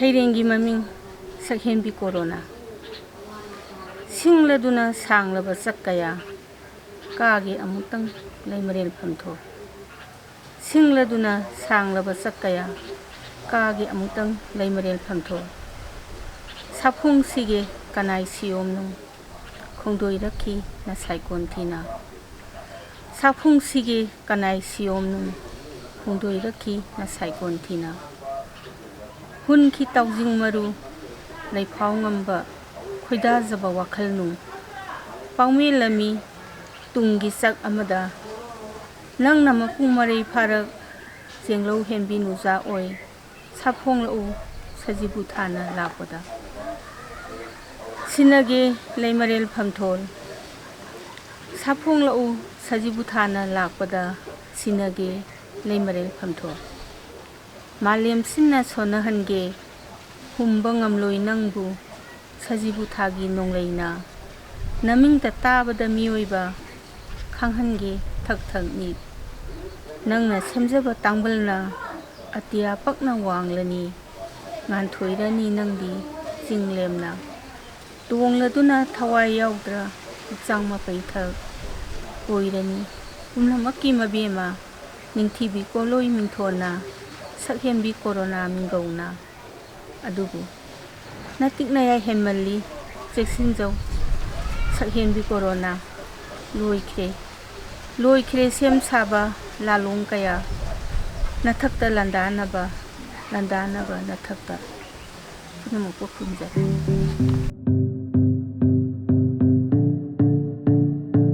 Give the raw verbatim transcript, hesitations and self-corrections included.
ꯁꯩꯔꯦꯡꯒꯤ ꯃꯃꯤꯡ: ꯁꯛꯍꯦꯟꯕꯤ ꯀꯣꯔꯣꯅꯥ꯫ ꯁꯤꯡꯂꯗꯨꯅ ꯁꯥꯡꯂꯕ ꯆꯛ ꯀꯌꯥ, ꯀꯥꯒꯦ ꯑꯃꯨꯛꯇꯪ ꯂꯩꯃꯔꯦꯜ ꯐꯝꯊꯣꯏ꯫ ꯁꯤꯡꯂꯗꯨꯅ ꯁꯥꯡꯂꯕ ꯆꯛ ꯀꯌꯥ, ꯀꯥꯒꯦ ꯑꯃꯨꯛꯇꯪ ꯂꯩꯃꯔꯦꯜ ꯐꯝꯊꯣꯏ꯫ ꯁꯥꯐꯣꯡꯁꯤꯒꯦ ꯀꯅꯥꯏ ꯁꯤꯌꯣꯝꯅꯨꯡ, ꯈꯣꯡꯗꯣꯏꯔꯛꯈꯤ ꯅꯁꯥꯏꯀꯣꯟ ꯊꯤꯅ꯫ ꯁꯥꯐꯣꯡꯁꯤꯒꯦ ꯀꯅꯥꯏ ꯁꯤꯌꯣꯝꯅꯨꯡ, ꯈꯣꯡꯗꯣꯏꯔꯛꯈꯤ ꯅꯁꯥꯏꯀꯣꯟ ꯊꯤꯅ꯫ ꯍꯨꯟꯈꯤ ꯇꯥꯎꯖꯤꯡ ꯃꯔꯨ, ꯂꯩꯐꯥꯎ ꯉꯝꯕ, ꯈꯣꯏꯗꯥꯖꯕ ꯋꯥꯈꯜ ꯅꯨꯡ꯫ ꯄꯥꯎꯃꯤ ꯂꯝꯃꯤ ꯇꯨꯡꯒꯤ ꯆꯛ ꯑꯃꯗ, ꯅꯪꯅ ꯃꯄꯨꯡ ꯃꯔꯩ ꯐꯥꯔꯛ, ꯆꯦꯡꯂꯧ ꯍꯦꯟꯕꯤ ꯅꯨꯖꯥ ꯑꯣꯏ꯫ ꯁꯥꯐꯣꯡꯂꯛꯎ ꯁꯖꯤꯕꯨ ꯊꯥꯅ ꯂꯥꯛꯄꯗ꯫ ꯁꯤꯟꯅꯒꯦ ꯂꯩꯃꯔꯦꯜ ꯐꯝꯊꯣꯜ꯫ ꯁꯥꯐꯣꯡꯂꯛꯎ ꯁꯖꯤꯕꯨ ꯊꯥꯅ ꯂꯥꯛꯄꯗ, ꯁꯤꯟꯅꯒꯦ ꯂꯩꯃꯔꯦꯜ ꯐꯝꯊꯣꯜ꯫ ꯃꯥꯂꯦꯝ ꯁꯤꯟꯅ ꯁꯣꯟꯅꯍꯟꯒꯦ, ꯍꯨꯝꯕ ꯉꯝꯂꯣꯏ ꯅꯪꯕꯨ ꯁꯖꯤꯕꯨ ꯊꯥꯒꯤ ꯅꯣꯡꯂꯩꯅ꯫ ꯅꯃꯤꯡꯇ ꯇꯥꯕꯗ ꯃꯤꯑꯣꯏꯕ ꯈꯥꯡꯍꯟꯒꯦ ꯊꯛ ꯊꯛ ꯅꯤꯛ꯫ ꯅꯪꯅ ꯁꯦꯝꯖꯕ ꯇꯥꯡꯕꯜꯅ ꯑꯇꯤꯌꯥ ꯄꯛꯅ ꯋꯥꯡꯂꯅꯤ꯫ ꯉꯥꯟꯊꯣꯏꯔꯅꯤ ꯅꯪꯗꯤ ꯆꯤꯡ ꯂꯦꯝꯅ꯫ ꯇꯣꯡꯂꯗꯨꯅ ꯊꯋꯥꯏ ꯌꯥꯎꯗ꯭ꯔ ꯍꯛꯆꯥꯡ ꯃꯄꯩꯊꯛ ꯑꯣꯏꯔꯅꯤ꯫ ꯄꯨꯝꯅꯃꯛꯀꯤ ꯃꯕꯦꯝꯃ, ꯅꯤꯡꯊꯤꯕꯤ ꯀꯣꯂꯣꯏ ꯃꯤꯡꯊꯣꯟꯅ, ꯁꯛꯍꯦꯟꯕꯤ ꯀꯣꯔꯣꯅꯥ ꯃꯤꯡꯒꯧꯅ꯫ ꯑꯗꯨꯕꯨ ꯅꯇꯤꯛ ꯅꯌꯥꯏ ꯍꯦꯟꯃꯜꯂꯤ, ꯆꯦꯛꯁꯤꯟꯖꯧ꯫ ꯁꯛꯍꯦꯟꯕꯤ ꯀꯣꯔꯣꯅꯥ, ꯂꯣꯏꯈ꯭ꯔꯦ, ꯂꯣꯏꯈ꯭ꯔꯦ ꯁꯦꯝ ꯁꯥꯕ ꯂꯥꯂꯣꯡ ꯀꯌꯥ꯫ ꯅꯊꯛꯇ ꯂꯥꯟꯗꯥꯅꯕ, ꯂꯥꯟꯗꯥꯅꯕ ꯅꯊꯛꯇ꯫ ꯄꯨꯝꯅꯃꯛꯄꯨ ꯈꯨꯔꯨꯝꯖꯔꯤ꯫